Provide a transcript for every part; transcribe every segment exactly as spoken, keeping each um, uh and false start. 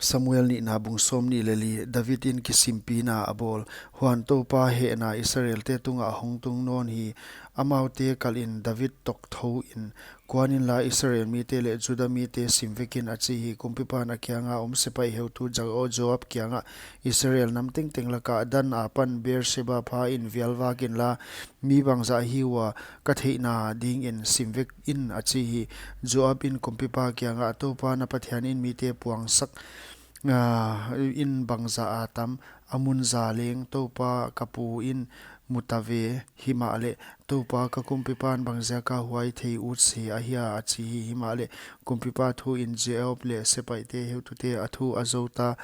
Samuel nihna bung sawmnih leh li. David in kisimpina a bawl. Huan Toupa hehna Israelte tungah hong tung nawn hi. Amaute kalhin David tokthou in, kuan inla Israel mite leh Juda mite sim vekin, a chi hi. Kumpipan a kianga om sepaih heutu Jo-, Joab kiangah, Israel nam tengteng laka Dan apan Beersheba pha in vialvak inla, mi bangzah hi ua ka theihna dingin sim vekin, a chi hi. Joab in kumpipa kiangah, Toupa na Pathian in mite puangsak, ah, in bangzah a tam, a mun zah leng Toupa ka pu in mu ta ve, himahleh Toupa ka kumpipan bangziaka huai thei ut se ahia, a chi hi. Himahleh kumpipa thu in Joab leh sepaihte heutute a thu a zouta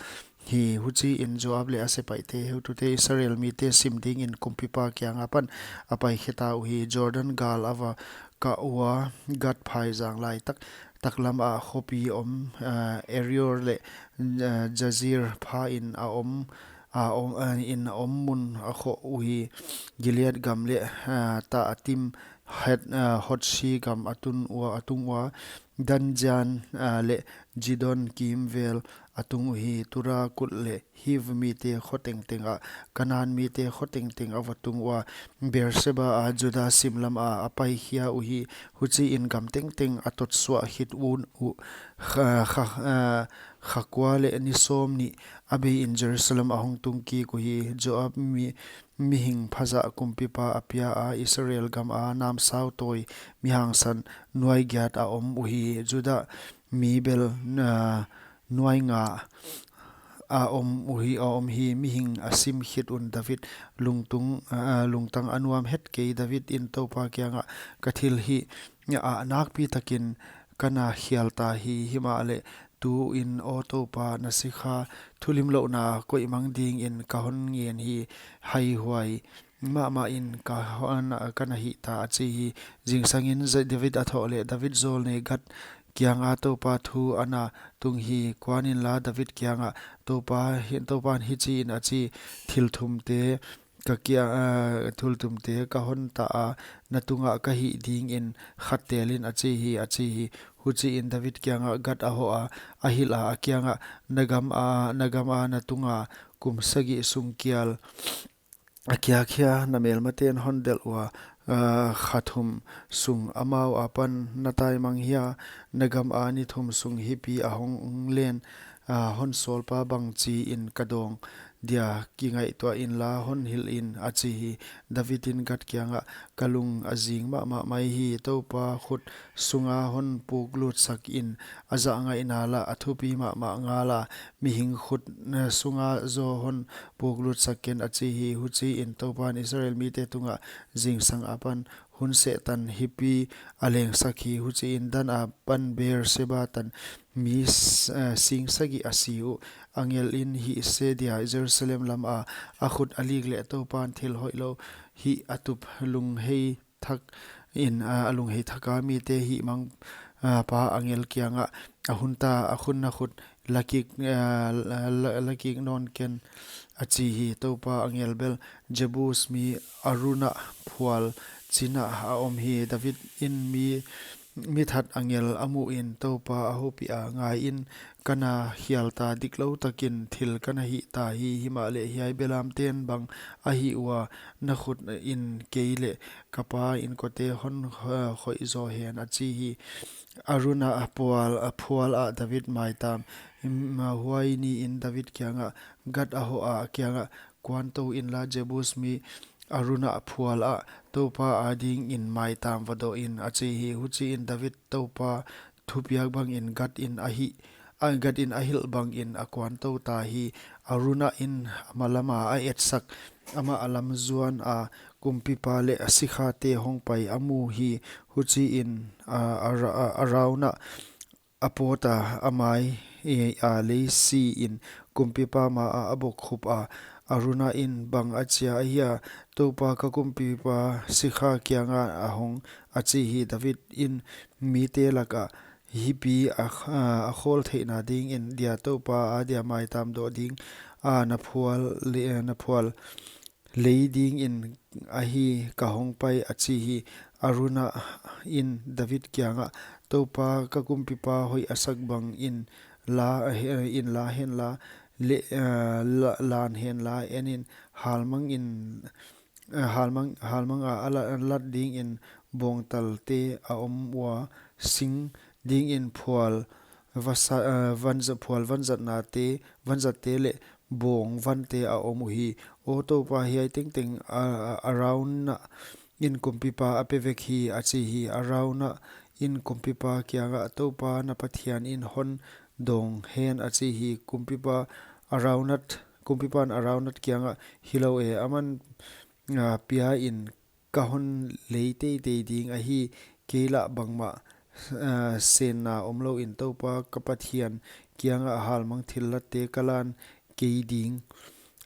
hi. Huchiin Joab leh a sepaihte heutute Israel mite sim dingin kumpipa kianga pan a pai kheta uhi. Jordan gal a va kah ua, Gath phaizang laitak, taklam ah khopi om, ah, Aroer leh, ah, Jazer pha in a om, a om, ah, in a om mun a khoh uhi. Gilead gam leh, ah, Tahanaim, Het, ah, Hotsi gam a tun ua, a tung ua, Dan zian, ah, leh Zidon kimvel a tung uhi. Tura kulh leh Hiv mite kho tengteng ah, Kanan mite kho tengteng a va tung ua, Beersheba a Juda sim lam a a pai khia uhi. Huchiin gam tengteng a totsuah khit un uh, kha, kha, ah, kha kua leh ni sawmnih a bei in Jerusalem a hong tung kik uhi. Joab mi, mihing phazah kumpipa a pia a, Israel gam a namsau tawi, mi hangsan nuai giat a om uhi. Juda mi bel, ah, nuai nga a om uhi, a om hi. Mihing a sim khit un David lungtung, ah, lungtang a nuam het kei. David in Toupa kiangah, ka thil hih ah nakpi takin ka na khial ta hi. Himahleh tuin, aw Toupa, na sikha thulimlouhna koih mang dingin ka hon ngen hi. Haihuai mahmah in ka hon, ka na hih ta, a chi hi. Zingsangin Za-, David a thoh leh David zawlnei Gath kianga Toupa thu a na tung hi. Kuan inla David kiangah, Toupa hi, Toupan hichiin a chi, thil thumte ka kia, ah, thil thumte ka hon ta a, na tungah ka hih dingin khat telin, a chi hi, a chi hi. Huchiin David kiangah Gath a hoh a, a hilh a, a kiangah, na gam a, na gam a na tunga kum sagih sung kial a kiak hia, na melmaten hon delh ua, ah, kha thum sung amau apan na taimang hia, na gam a ni thum sung hipi a hong len, ah, hon sawlpa bangchiin ka dawng dia kingaihtuah inla hon hilh in, a chi hi. David in Gath kiangah, ka lung a zing mahmah mai hi. Toupa khut sunga hon puklutsak in, a zahngaihna lah a thupi mahmah ngal a, mihing khut, eh, sunga zaw hon puklutsak ken, a chi hi. Huchiin Toupan Israel mite tungah zingsang apan hun sehtan hipi a lengsak hi. Huchiin Dan apan Beersheba tan mi s-, eh, sing sagih a si uh. Angel in, hih se dia Jerusalem lam a a khut a lik leh Toupan thil hoihlou hih a tup lunghei thak in, ah, a lunghei thaka mite hihmang, ah, pa angel kiangah, a hun ta, a khut na khut la kik, ah, la, la, la kik nawn ken, a chi hi. Toupa angel bel Jebus mi Araunah phual chin ah a om hi. David in mi, mi that angel a muh in Toupa a hopih a, ngaiin, ka na khial ta, diklou takin thil ka na hih ta hi. Himahleh hiai belamten bang a hih ua, na khut in kei leh ka pa in kote hon, eh, khoih zaw hen, a chi hi. Araunah phual, a phual ah David maitam, im, ah, huai niin David kiangah Gath a hoh a, a kiangah, kuantou inla Jebus mi Araunah phual ah Toupa adingin maitam va doh in, a chi hi. Huchiin David Toupa thupiak bangin Gath in a hih, a, Gath in a hilh bangin a kuantou ta hi. Araunah in a malam a a etsak, amah a lam zuan a, kumpipa leh a sikhate hong pai a mu hi. Huchiin, a, a ra-, a, Araunah a pawt a, a mai, e, a lei si in kumpipa ma a a bokkhup a. Araunah in, bang achia ahia, Toupa ka kumpipa sikha kianga a hong, a chi hi. David in mite laka hipi a, a, a khawl theihna dingin dia Toupa adia maitam doh ding a na phual le, na phual lei dingin ahi ka hong pai, a chi hi. Araunah in David kiangah, Toupa ka kumpipa hoih a sak bangin la, eh, in la henla, le, eh, la, lan henla, en in halmang in, eh, halmang, halmang a, a la, lat dingin bawngtalte a om ua, sing dingin phual vasa, eh, vanza-, phual vanzatnate, vanzatte leh bawng vante a om uhi. Aw Toupa, hiai tengteng a, a, Arauna in kumpipa a pe vek hi, a chi hi. Arauna in kumpipa kiangah, Toupa na Pathian in hon dawng hen, a chi hi. Kumpipa Araunat, kumpipan Araunat kiangah, Hilou e, aman, ah, pia in ka hon lei teitei ding ahi, kei lah bangmah, ah, senna omlou in Toupa ka Pathian kiangah halmang thillatte ka lan kei ding,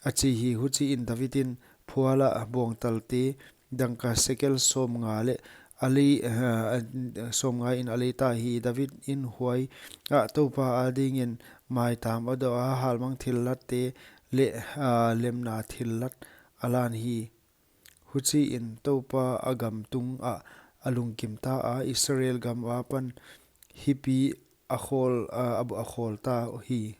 a chi hi. Huchiin David in phual ah bawngtalte dangka sekel sawmnga leh a lei, ah, sawmnga in a lei ta hi. David in huai ah Toupa adingin maitam a doh a, halmang thillatte leh, ah, lemna thillat a lan hi. Huchiin Toupa a gam tungah a lungkim ta a, Israel gam akipan hipi a khawl, a, a, a khawl ta hi.